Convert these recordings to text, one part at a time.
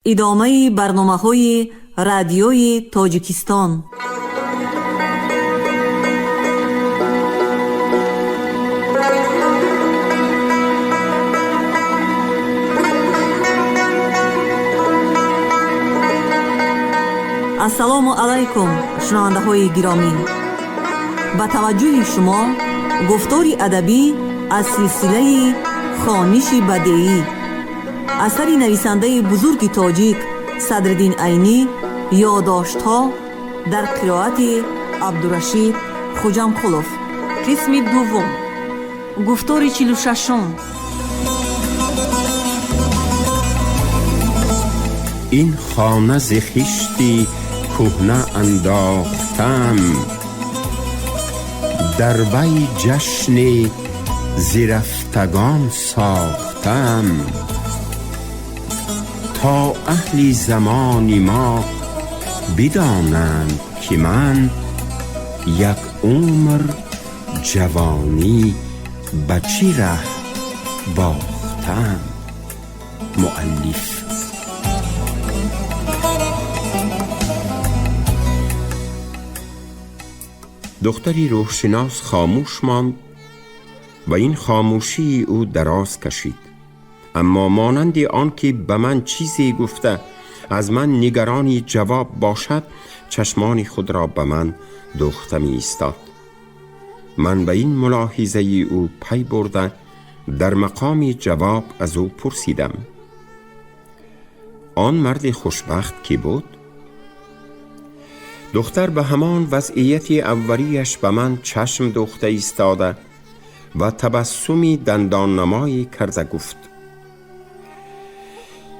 Идомаи барномаҳои Радиои Тоҷикистон. Ассалому алайкум, шунавандаҳои гиромӣ! Ба таваҷҷӯҳи шумо гуфтори адабӣ аз силсилаи «Хониши бадеӣ», асари нависандаи бузурги тоҷик Садриддин Айнӣ, «Ёдоштҳо» дар қироати Абдурашид Хуҷамқулов. Қисми дуввум, гуфтори 46-ум. Ин хона зи хишти кӯҳна андохтам, дар вай ҷашни зи рафтагон сохтам, то аҳли замони мо бидонанд, ки ман як умр ҷавонӣ ба чӣ раҳ бохтам. Муаллиф. دختری روحشناس خاموش ماند و این خاموشی او دراز کشید، اما مانند آن که به من چیزی گفته از من نگرانی جواب باشد، چشمان خود را به من دوخته می ایستاد. من به این ملاحظه او پی برده در مقام جواب از او پرسیدم: آن مرد خوشبخت کی بود؟ دختر به همان وضعیت اولیش به من چشم دوخته ایستاده و تبسمی دندان نمایی کرده گفت: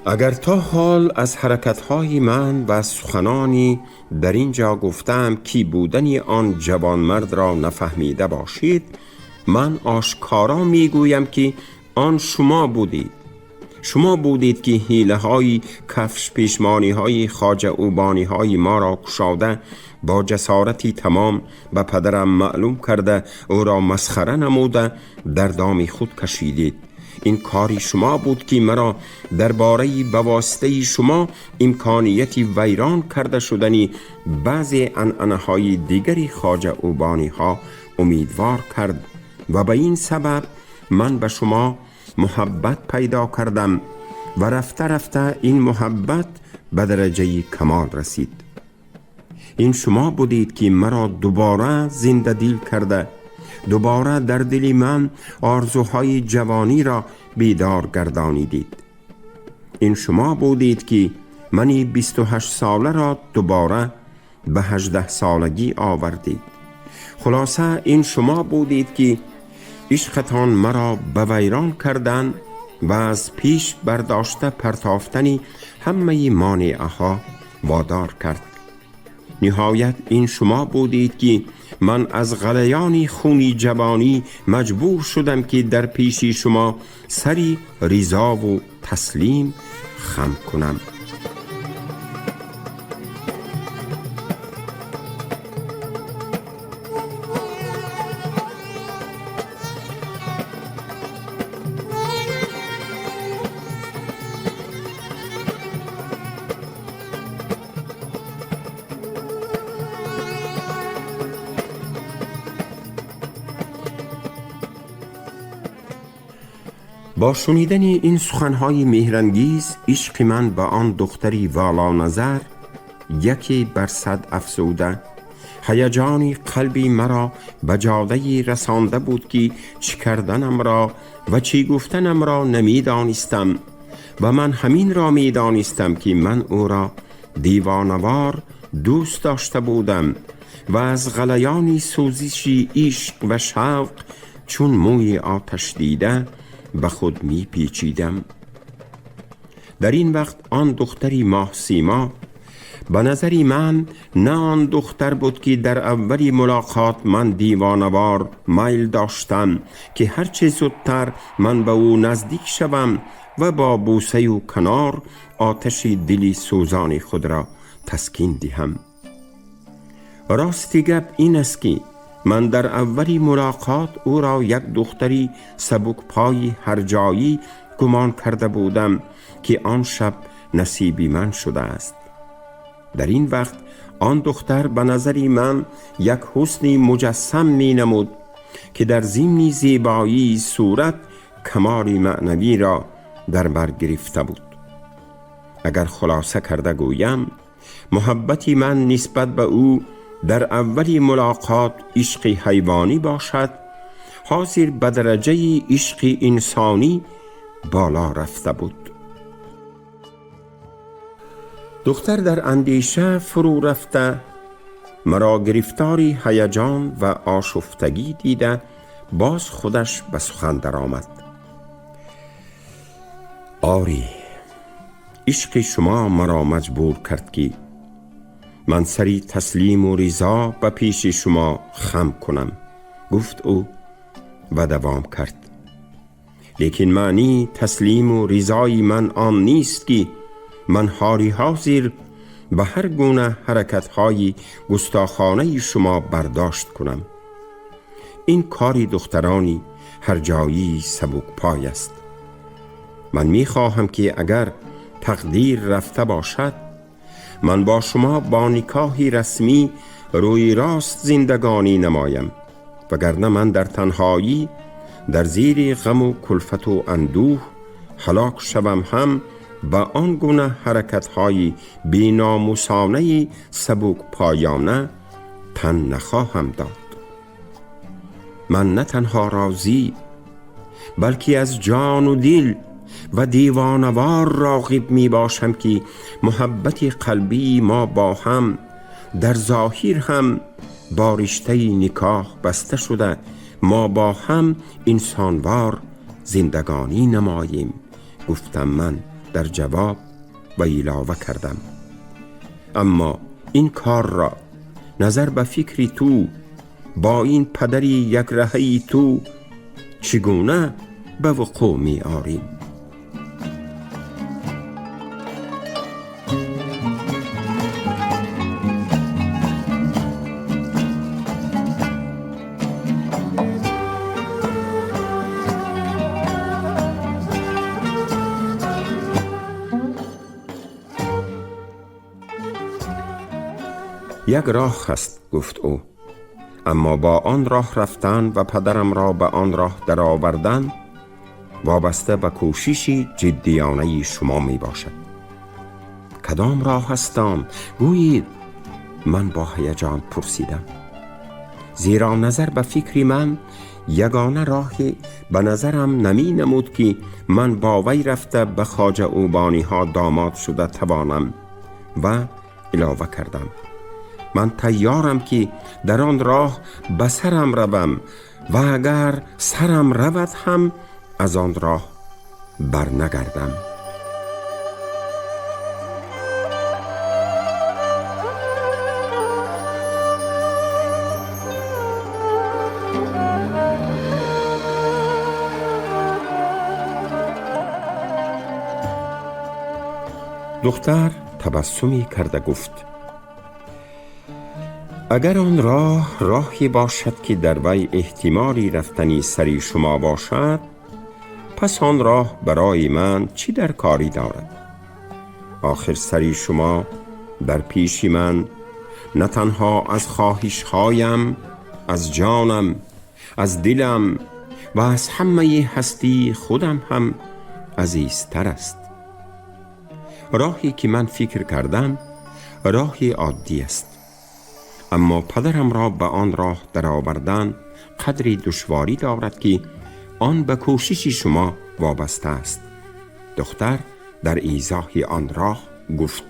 اگر تا حال از حرکتهای من و سخنانی در اینجا گفتم کی بودن آن جوانمرد را نفهمیده باشید، من آشکارا میگویم که آن شما بودید. شما بودید که حیله های کفش پیشمانی های خواجه اوبانی های ما را کشاده، با جسارتی تمام به پدرم معلوم کرده، او را مسخره نموده در دام خود کشیدید. این کاری شما بود که مرا درباره به واسطه شما امکانیت ویران کرده شدنی بعض عنعنه های دیگری خواجه اوبانی ها امیدوار کرد و به این سبب من به شما محبت پیدا کردم و رفته رفته این محبت به درجه کمال رسید. این شما بودید که مرا دوباره زنده دل کرده، دوباره در دل من آرزوهای جوانی را بیدار گردانیدید. این شما بودید که منی 28 ساله را دوباره به 18 سالگی آوردید. خلاصه این شما بودید که عشقتان مرا به ویران کردن و از پیش برداشته پرتافتن همه مانعه ها وادار کرد. نهایت این شما بودید که من از غلیان خونی جوانی مجبور شدم که در پیشی شما سری رضا و تسلیم خم کنم. با شنیدن این سخنهای مهرانگیز، عشق من به آن دختری والا نظر یکی بر صد افزوده، هیجان قلبی مرا به جاده رسانده بود که چی کردنم را و چی گفتنم را نمیدانستم و من همین را میدانستم که من او را دیوانوار دوست داشته بودم و از غلیان سوزشی عشق و شوق چون موی آتش دیده به خود می پیچیدم. در این وقت آن دختری ماه سیما به نظری من نه آن دختر بود که در اولی ملاقات من دیوانوار میل داشتم که هرچه زودتر من به او نزدیک شوم و با بوسه و کنار آتش دلی سوزان خود را تسکین دهم. راستی گپ این است که من در اولی ملاقات او را یک دختری سبک پای هر جایی گمان کرده بودم که آن شب نصیبی من شده است. در این وقت آن دختر به نظری من یک حسنی مجسم می نمود که در ضمن زیبایی صورت کمالی معنوی را در بر گرفته بود. اگر خلاصه کرده گویم، محبتی من نسبت به او در اولی ملاقات عشق حیوانی باشد، حاضر به درجه عشق انسانی بالا رفته بود. دختر در اندیشه فرو رفته مرا گرفتاری هیجان و آشفتگی دیده باز خودش به سخن درآمد. آری، عشق شما مرا مجبور کرد که من سری تسلیم و رضا به پیش شما خم کنم، گفت او و دوام کرد. لیکن معنی تسلیم و رضای من آن نیست که من حالی حاضر به هر گونه حرکت‌های گستاخانه شما برداشت کنم. این کاری دخترانی هر جایی سبک پای است. من می‌خواهم که اگر تقدیر رفته باشد، من با شما با نکاحی رسمی روی راست زندگانی نمایم، وگرنه من در تنهایی در زیر غم و کلفت و اندوه هلاک شوم، هم با آن گونه حرکت‌های بی‌ناموسانه سبک پایانه تن نخواهم داد. من نه تنها راضی، بلکه از جان و دل و دیوانوار راغب می باشم که محبت قلبی ما با هم در ظاهر هم با رشته نکاح بسته شده، ما با هم انسانوار زندگانی نماییم، گفتم من در جواب و علاوه کردم. اما این کار را نظر به فکری تو با این پدری یک رهی تو چگونه به وقوع می آریم؟ یک راه هست، گفت او، اما با آن راه رفتن و پدرم را به آن راه درآوردن وابسته به کوشش جدیانه شما می باشد. کدام راه هستم؟ گویید. من با هیجان پرسیدم، زیرا نظر به فکری من یگانه راهی به نظرم نمی نمود که من با وی رفته به خواجه اوبانی ها داماد شده توانم. و علاوه کردم، من تیارم که در آن راه به سرم روم و اگر سرم رود هم از آن راه بر نگردم. دختر تبسمی کرده گفت: اگر آن راه راهی باشد که در وی احتمالی رفتنی سری شما باشد، پس آن راه برای من چی در کاری دارد؟ آخر سری شما در پیش من نه تنها از خواهش‌هایم، از جانم، از دلم و از همه هستی خودم هم عزیزتر است. راهی که من فکر کردم راهی عادی است، اما پدرم را به آن راه درآوردن قدری دشواری دارد که آن به کوشش شما وابسته است. دختر در ایضاح آن راه گفت: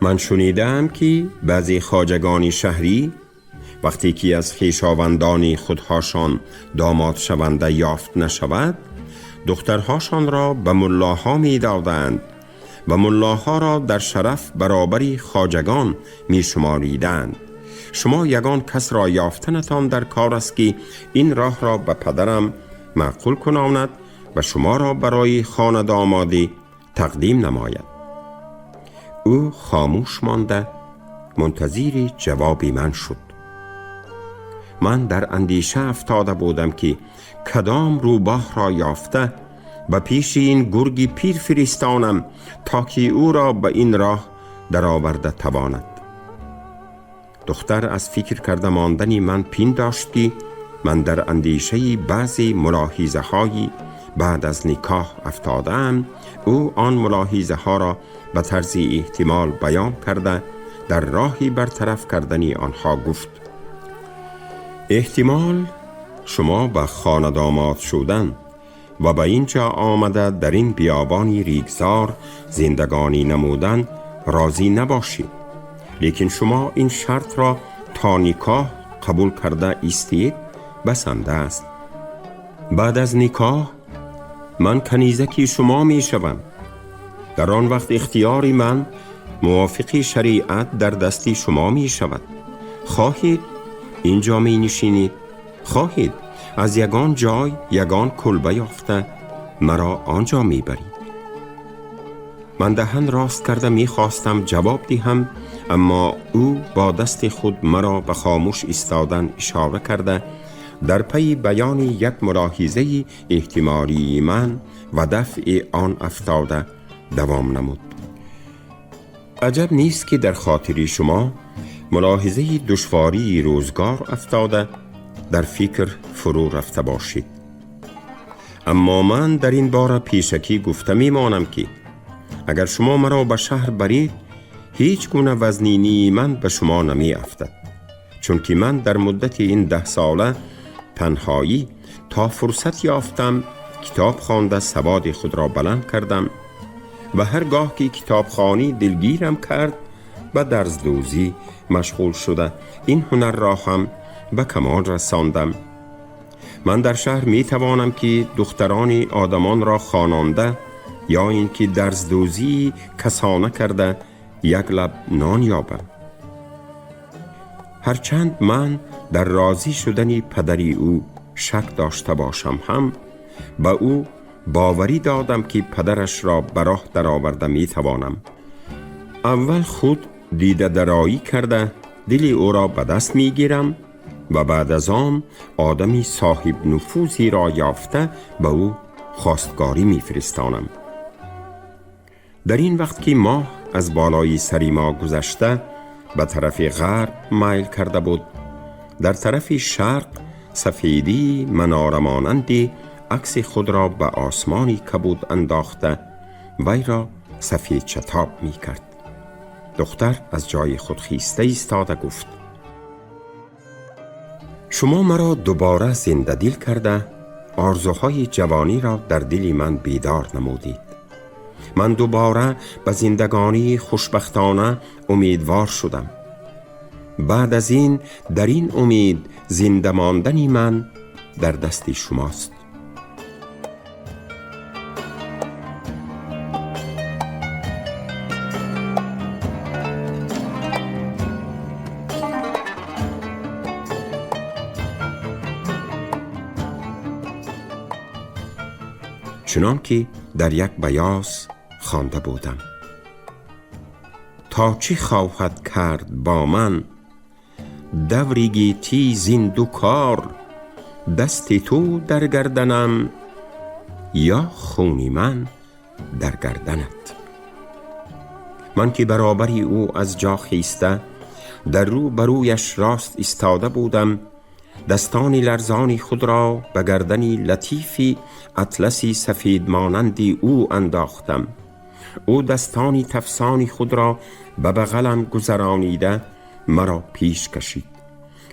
من شنیدم که بعضی خواجگان شهری وقتی که از خویشاوندان خودهاشان داماد شونده یافت نشود، دخترهاشان را به ملاها می دادند و ملاها را در شرف برابری خواجگان می شماریدند. شما یگان کس را یافتنتان در کار است که این راه را به پدرم معقول کناند و شما را برای خانه دامادی تقدیم نماید. او خاموش مانده منتظر جواب من شد. من در اندیشه افتاده بودم که کدام روباه را یافته به پیش این گرگی پیر فرستانم تا که او را به این راه درآورده تواند. دختر از فکر کرده ماندنی من پنداشت که من در اندیشه بعضی ملاحظه هایی بعد از نکاح افتادم. او آن ملاحظه ها را به طرز احتمال بیان کرده در راهی برطرف کردن آنها گفت: احتمال شما به خانه داماد شدن و به اینجا آمده در این بیابانی ریگزار زندگانی نمودن راضی نباشید، لیکن شما این شرط را تا نکاح قبول کرده ایستید بسنده است. بعد از نکاح من کنیزکی شما می شوم. در آن وقت اختیار من موافق شریعت در دستی شما می شود. خواهید اینجا می نشینید، خواهید از یگان جای یگان کلبه یافته مرا آنجا می برید. من دهن راست کرده می خواستم جواب دهم، اما او با دست خود مرا به خاموش ایستادن اشاره کرده در پی بیان یک ملاحظه احتمالی من و دفع آن افتاده دوام نمود. عجب نیست که در خاطری شما ملاحظه دشواری روزگار افتاده در فکر فرو رفته باشید. اما من در این باره پیشکی گفته می مانم که اگر شما مرا به شهر برید هیچ گونه وزنینی من به شما نمی افتد، چون که من در مدت این 10 ساله تنهایی تا فرصت یافتم کتاب خوانده سواد خود را بلند کردم و هرگاه که کتابخوانی دلگیرم کرد به درزدوزی مشغول شده این هنر را هم به کمال رساندم. من در شهر می توانم که دختران آدمان را خوانانده یا اینکه درزدوزی کسانه کرده یک لب نان یابم. هرچند من در راضی شدن پدری او شک داشته باشم هم به او باوری دادم که پدرش را به راه درآورده می توانم. اول خود دیده درایی کرده دل او را به دست می گیرم و بعد از آن آدمی صاحب نفوذی را یافته به او خواستگاری می فرستانم. در این وقت که ماه از بالای سری ما گذشته به طرف غرب میل کرده بود، در طرف شرق سفیدی مناره مانندی عکس خود را به آسمانی کبود انداخته وی را سفید شتاب می کرد. دختر از جای خود خیسته ایستاده گفت: شما مرا دوباره زنده دل کرده آرزوهای جوانی را در دل من بیدار نمودید. من دوباره به زندگانی خوشبختانه امیدوار شدم. بعد از این در این امید زنده ماندن من در دست شماست. چنان که در یک بیاس خوانده بودم: تا چی خواهد کرد با من دوری گیتی زین دو کار، دست تو در گردنم یا خونی من در گردنت. من که برابری او از جا خیسته در رو برویش راست ایستاده بودم، دستانی لرزانی خود را به گردنی لطیفی اطلسی سفید مانندی او انداختم. او دستانی تفسانی خود را به بغلم گذرانیده مرا پیش کشید.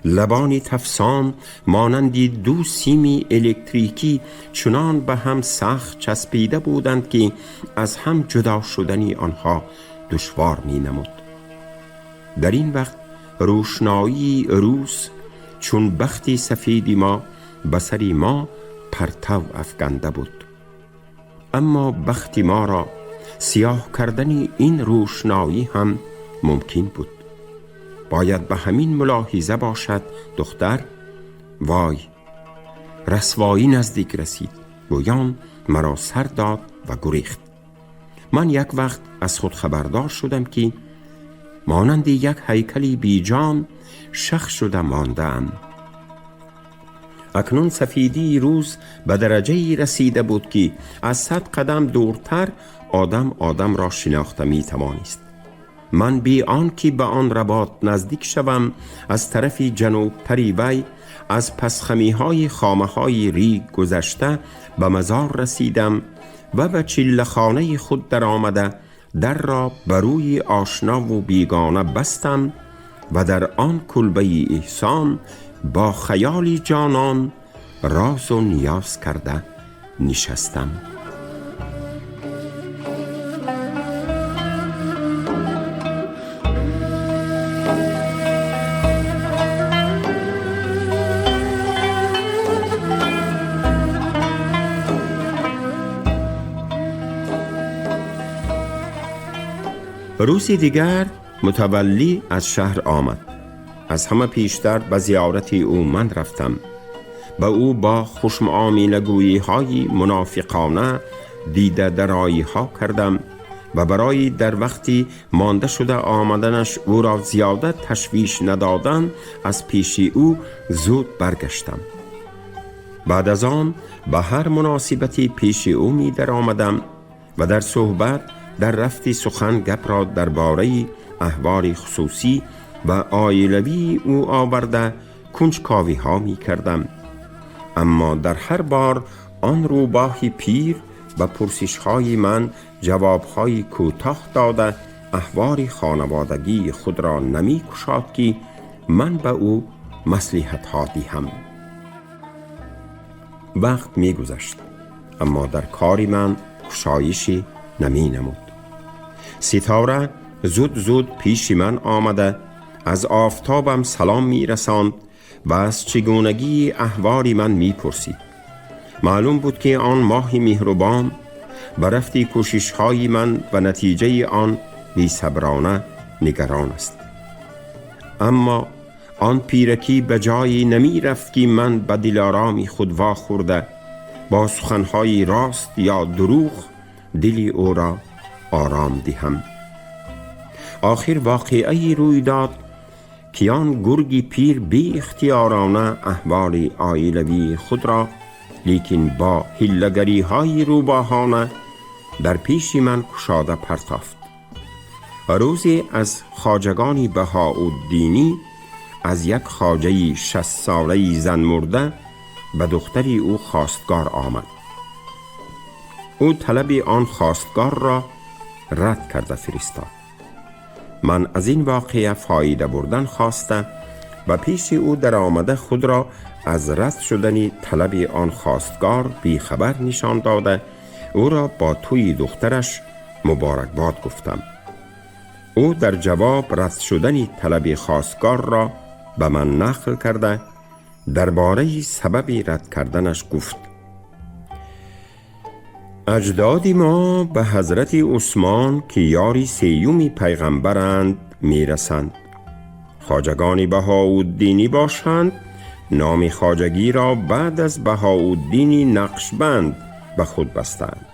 لبانی تفسان مانندی دو سیمی الکتریکی چنان به هم سخت چسبیده بودند که از هم جدا شدنی آنها دشوار می نمود. در این وقت روشنایی روز چون بختی سفیدی ما به سری ما پرتو افکنده بود، اما بختی ما را سیاه کردن این روشنایی هم ممکن بود. باید به همین ملاحظه باشد دختر. وای، رسوایی نزدیک رسید. گویان مرا سر داد و گریخت. من یک وقت از خود خبردار شدم که مانند یک هیکلی بی جان شخ شده ماندم. اکنون سفیدی روز به درجه رسیده بود که از 100 قدم دورتر آدم آدم را شناخته می توانست. من بی آن که به آن رباط نزدیک شوم، از طرف جنوب تری وی از پسخمی های خامه های ریگ گذشته به مزار رسیدم و به چله خانه خود در آمده در را بروی آشنا و بیگانه بستم و در آن کلبه احسان با خیالی جانان راز و نیاز کرده نشستم. روزی دیگر متولی از شهر آمد. از همه پیشتر به زیارت او من رفتم. به او با خوشمعامله های منافقانه دیده درایی ها کردم و برای در وقتی مانده شده آمدنش او را زیاده تشویش ندادن از پیش او زود برگشتم. بعد از آن به هر مناسبتی پیش او می در آمدم و در صحبت در رفتی سخن گپ را درباره احوال خصوصی و عائلوی او آورده کنجکاوی ها می کردم. اما در هر بار آن روباهی پیر و پرسش های من جواب های کوتاه داده احوال خانوادگی خود را نمی کشاد که من به او مصلحت ها دهم. وقت می گذشت، اما در کار من کشایشی نمی نمود. ستاره زود زود پیش من آمده از آفتابم سلام می رساند و از چگونگی احوال من می پرسید. معلوم بود که آن ماه مهربان و رفتی کوشش های من و نتیجه آن بی صبرانه نگران است. اما آن پیرکی به جایی نمی رفت که من به دلارامی خود وا خورده با سخنهای راست یا دروغ دلی او را آرام دهم. آخر واقعی روی داد که آن گرگی پیر بی اختیارانه احوال عائلوی خود را لیکن با حیله‌گری های روباهانه در پیش من کشاده پرتافت. روزی از خواجگان بهاءالدینی از یک خواجه 60 ساله زن مرده به دختری او خواستگار آمد. او طلب آن خواستگار را رد کرده فرستاد. من از این واقعه فایده بردن خواسته و پیش او در آمده خود را از رد شدن طلب آن خواستگار بیخبر نشان داده او را با توی دخترش مبارکباد گفتم. او در جواب رد شدن طلب خواستگار را به من نقل کرده درباره سبب رد کردنش گفت: اجداد ما به حضرت عثمان که یاری سیومی پیغمبرند میرسند. خواجگان بهاءالدینی باشند، نام خواجگی را بعد از بهاءالدین نقشبند به خود بستند.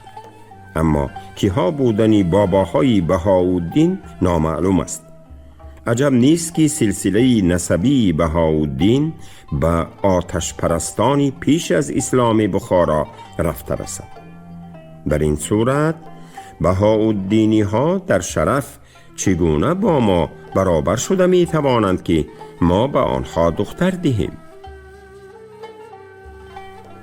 اما کیها بودنی باباهای بهاءالدین نامعلوم است. عجب نیست که سلسله نسبی بهاءالدین به آتش پرستانی پیش از اسلام بخارا رفته رسد. در این صورت بهاءالدینی ها در شرف چگونه با ما برابر شده می توانند که ما به آنها دختر دهیم؟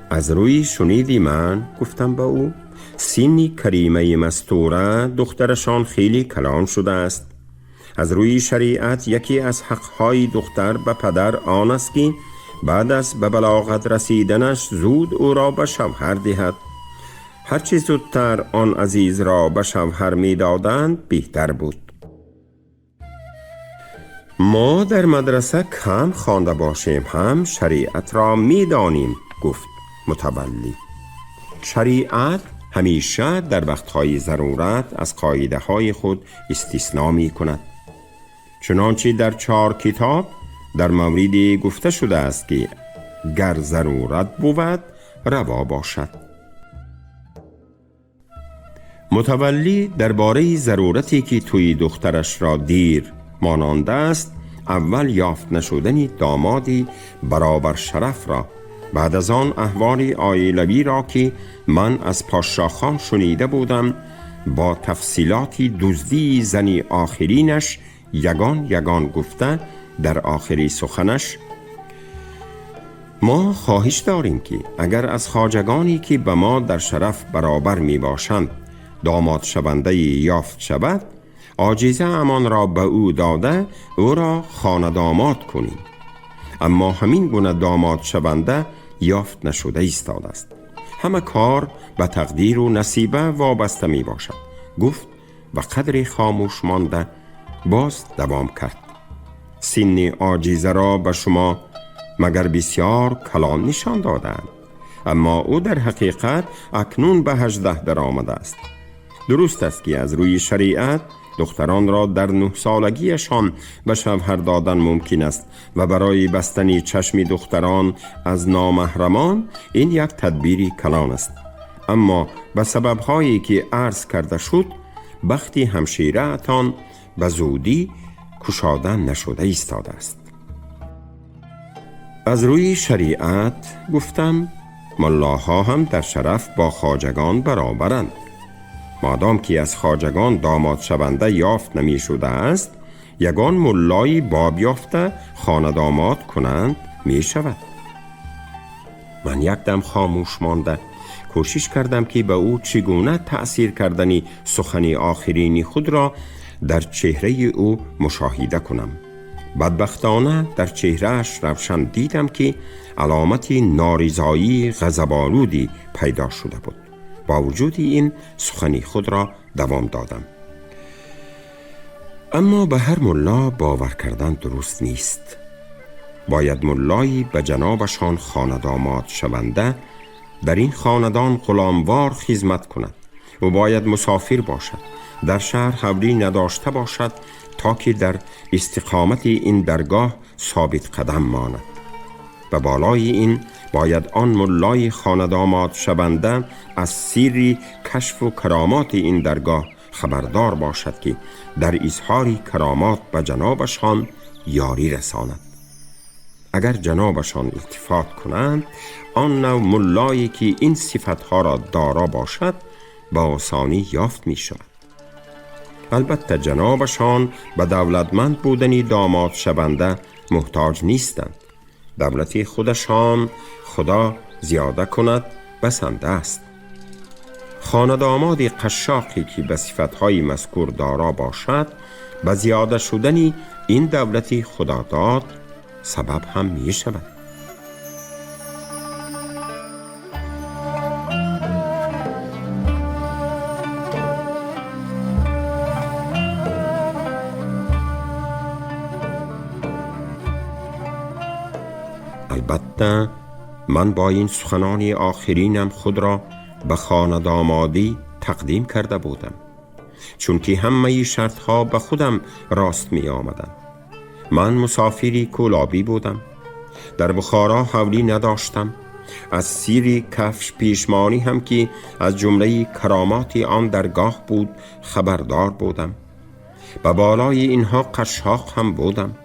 از روی شنیدی من گفتم به او: سینی کریمه مستوره دخترشان خیلی کلان شده است. از روی شریعت یکی از حقهای دختر به پدر آن است که بعد از به بلاغت رسیدنش زود او را به شوهر دهد. هرچی زودتر آن عزیز را به شوهر می دادند بهتر بود. ما در مدرسه کم خوانده باشیم هم شریعت را می دانیم، گفت متولی. شریعت همیشه در وقتهای ضرورت از قاعده های خود استثناء می کند. چنانچه در 4 کتاب در مورد گفته شده است که گر ضرورت بود روا باشد. متولی درباره ضرورتی که توی دخترش را دیر ماننده است، اول یافت نشدن دامادی برابر شرف را بعد از آن احوال عائلوی را که من از پاشاخان شنیده بودم با تفصیلاتی دزدی زنی آخرینش یگان یگان گفته در آخری سخنش: ما خواهش داریم که اگر از خواجگانی که به ما در شرف برابر می باشند داماد شونده یافت شود، عاجزه امان را به او داده او را خانه داماد کنیم. اما همین گونه داماد شونده یافت نشده ایستاده است. همه کار به تقدیر و نصیبه وابسته می باشد. گفت و قدری خاموش مانده باز دوام کرد: سن عاجزه را به شما مگر بسیار کلان نشان دادند، اما او در حقیقت اکنون به 18 در آمده است. درست است که از روی شریعت دختران را در 9 سالگیشان به شوهر دادن ممکن است و برای بستن چشم دختران از نامحرمان این یک تدبیر کلان است، اما به سببهایی که عرض کرده شد بختی همشیره‌تان به زودی کشاده نشده ایستاده است. از روی شریعت گفتم ملاها هم در شرف با خواجگان برابرند. مادام که از خواجگان داماد شونده یافت نمی شده است، یگان ملایی باب یافته خانه داماد کنند می شود. من یک دم خاموش مانده کوشش کردم که به او چگونه تأثیر کردنی سخنی آخرینی خود را در چهره او مشاهده کنم. بدبختانه در چهرهش روشن دیدم که علامت نارضایی غضب‌آلودی پیدا شده بود. با وجود این سخنی خود را دوام دادم. اما به هر ملا باور کردن درست نیست. باید ملایی به جنابشان خانه داماد شونده در این خاندان غلاموار خدمت کند. او باید مسافر باشد، در شهر حولی نداشته باشد تا که در استقامت این درگاه ثابت قدم ماند. و بالای این باید آن ملای خانه داماد شونده از سیر کشف و کرامات این درگاه خبردار باشد که در اظهار کرامات به جنابشان یاری رساند. اگر جنابشان التفات کنند، آن نوع ملایی که این صفتها را دارا باشد با آسانی یافت می شود. البته جنابشان به دولتمند بودنی داماد شونده محتاج نیستند. دولتی خودشان خدا زیاده کند بسنده است. خانه داماد قشاقی که به صفتهای مذکور دارا باشد، به زیاده شدن این دولتی خدا داد سبب هم می شود. البته من با این سخنان آخرینم خود را به خانه دامادی تقدیم کرده بودم، چون که همه شرطها به خودم راست می آمدند. من مسافری کولابی بودم، در بخارا حولی نداشتم، از سیری کفش پیشمانی هم که از جمله کرامات آن درگاه بود خبردار بودم. به بالای اینها قشاق هم بودم.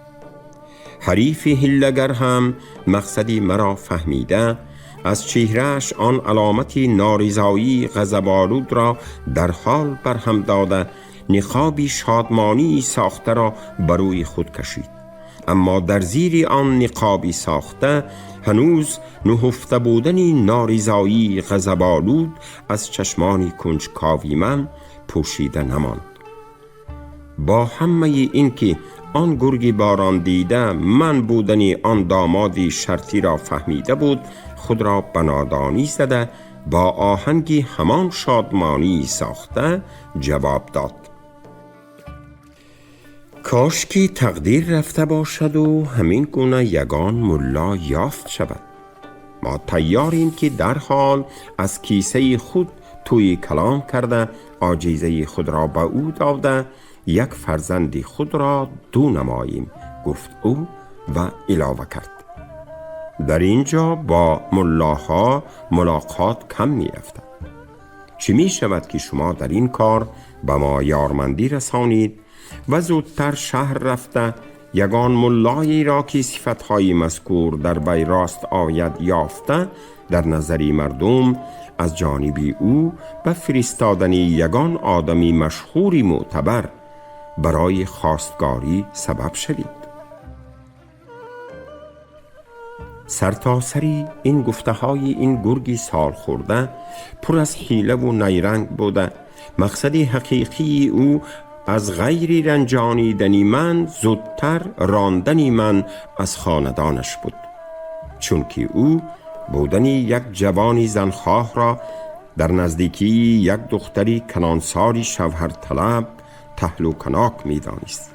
حریف هلگر هم مقصدی مرا فهمیده، از چهرهش آن علامت نارضایی غضب‌آلود را در حال برهم داده، نقابی شادمانی ساخته را بر روی خود کشید. اما در زیر آن نقابی ساخته هنوز نهفته بودن نارضایی غضب‌آلود از چشمان کنجکاوی من پوشیده نماند. با همه این که آن گرگ باران دیده من بودن آن دامادی شرطی را فهمیده بود، خود را به نادانی زده با آهنگی همان شادمانی ساخته جواب داد: کاش که تقدیر رفته باشد و همین گونه یگان ملا یافت شود. ما تیاریم که در حال از کیسه خود توی کلام کرده عاجزه خود را به او داده یک فرزند خود را دو نماییم، گفت او و علاوه کرد: در اینجا با ملاها ملاقات کم می افتد. چی می شود که شما در این کار به ما یارمندی رسانید و زودتر شهر رفته یگان ملایی را که صفتهای مذکور در وی راست آید یافته، در نظر مردم از جانب او به فرستادن یگان آدمی مشهوری معتبر برای خواستگاری سبب شوید. سرتاسری این گفته های این گرگی سال خورده پر از حیله و نیرنگ بوده. مقصد حقیقی او از غیر رنجانیدن من زودتر راندن من از خاندانش بود، چون که او بودن یک جوانی زنخواه را در نزدیکی یک دختری کلانساری شوهر طلب تهل و کناک می دانست.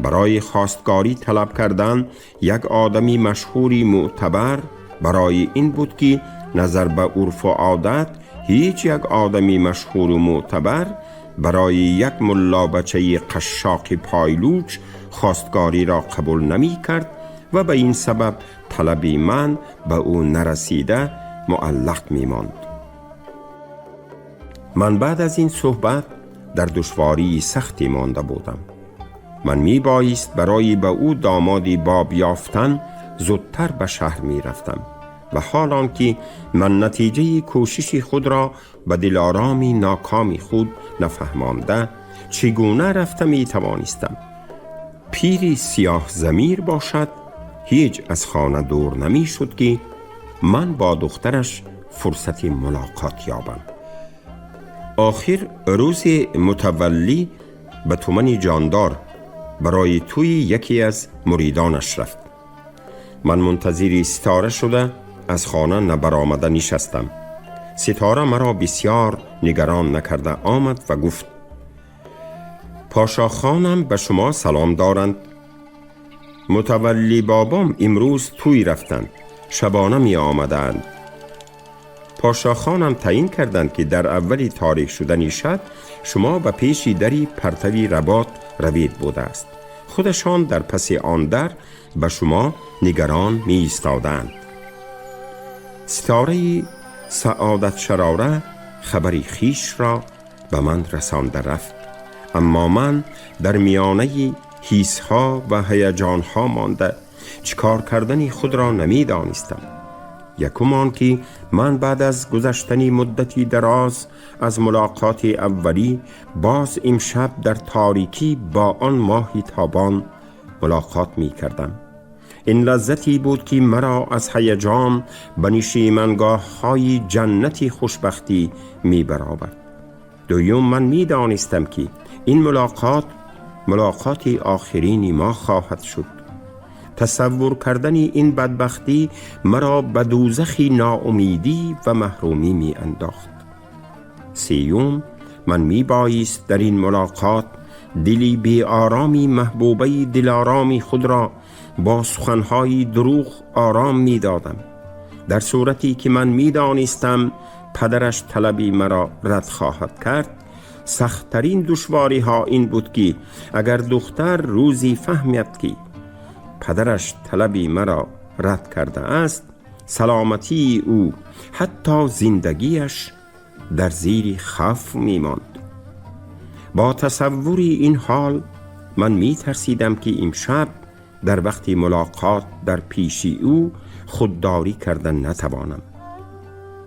برای خواستگاری طلب کردن یک آدمی مشهوری معتبر برای این بود که نظر به عرف و عادت هیچ یک آدمی مشهور و معتبر برای یک ملا بچه قشاق پایلوچ خواستگاری را قبول نمی کرد و به این سبب طلب من به او نرسیده معلق می ماند. من بعد از این صحبت در دشواری سختی مانده بودم. من می بایست برای به او دامادی باب یافتن زودتر به شهر می رفتم و حال آنکه من نتیجه کوشش خود را به دلارامی ناکامی خود نفهمانده چگونه رفته می توانستم. پیری سیاه ضمیر باشد هیچ از خانه دور نمی شد که من با دخترش فرصت ملاقات یابم. آخر روز متولی به تومن جاندار برای توی یکی از مریدانش رفت. من منتظر ستاره شده از خانه نبرآمده نشستم. ستاره مرا بسیار نگران نکرده آمد و گفت: پاشا خانم به شما سلام دارند. متولی بابام امروز توی رفتند، شبانه می آمدند. پاشا خانم تعیین کردند که در اولی تاریک شدن شب شما به پیش دری پرتوی رباط روید بوده است. خودشان در پس آن در به شما نگران می ایستادند. ستاره سعادت شراره خبری خیش را به من رسانده رفت، اما من در میانه حیثها و هیجانها مانده چیکار کردن خود را نمی دانستم. یکم آن که من بعد از گذشتن مدتی دراز از ملاقات اولی باز امشب در تاریکی با آن ماهی تابان ملاقات می کردم. این لذتی بود که مرا از هیجان به نشیمنگاه های جنتی خوشبختی می برآورد. دوم، من می دانستم که این ملاقات ملاقات آخرین ما خواهد شد. تصور کردن این بدبختی مرا به دوزخ ناامیدی و محرومی می انداخت. سیوم، من می بایست در این ملاقات دلی بی آرامی محبوبه دلارامی خود را با سخنهای دروغ آرام می دادم، در صورتی که من می دانستم پدرش طلبی مرا رد خواهد کرد. سختترین دشواری ها این بود که اگر دختر روزی فهمید که پدرش طلبی مرا رد کرده است، سلامتی او حتی زندگیش در زیر خوف می ماند. با تصور این حال من می ترسیدم که امشب در وقت ملاقات در پیشی او خودداری کردن نتوانم.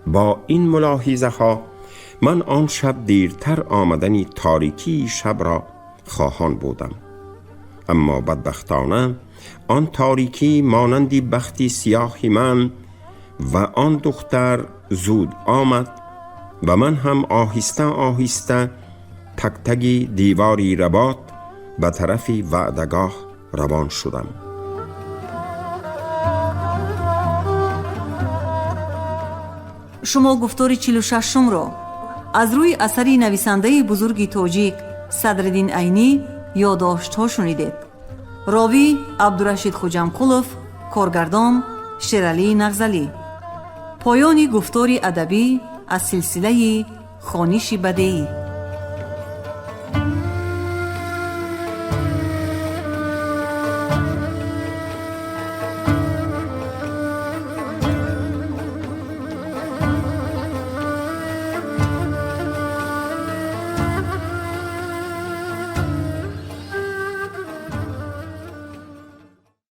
با این ملاحظه ها من آن شب دیرتر آمدنی تاریکی شب را خواهان بودم، اما بدبختانه آن تاریکی مانندی بختی سیاهی من و آن دختر زود آمد و من هم آهسته آهسته تک تکی دیواری رباط به طرف وعدگاه روان شدم. شما گفتار 46 را از روی اثر نویسنده بزرگ тоҷик Садриддин Айнӣ ёддоштҳо шунидед. Ровӣ Абдурашид Хуҷамқулов, коргардон Шералӣ Нағзалӣ. Поёни гуфтори адабӣ аз силсилаи хониши бадеӣ.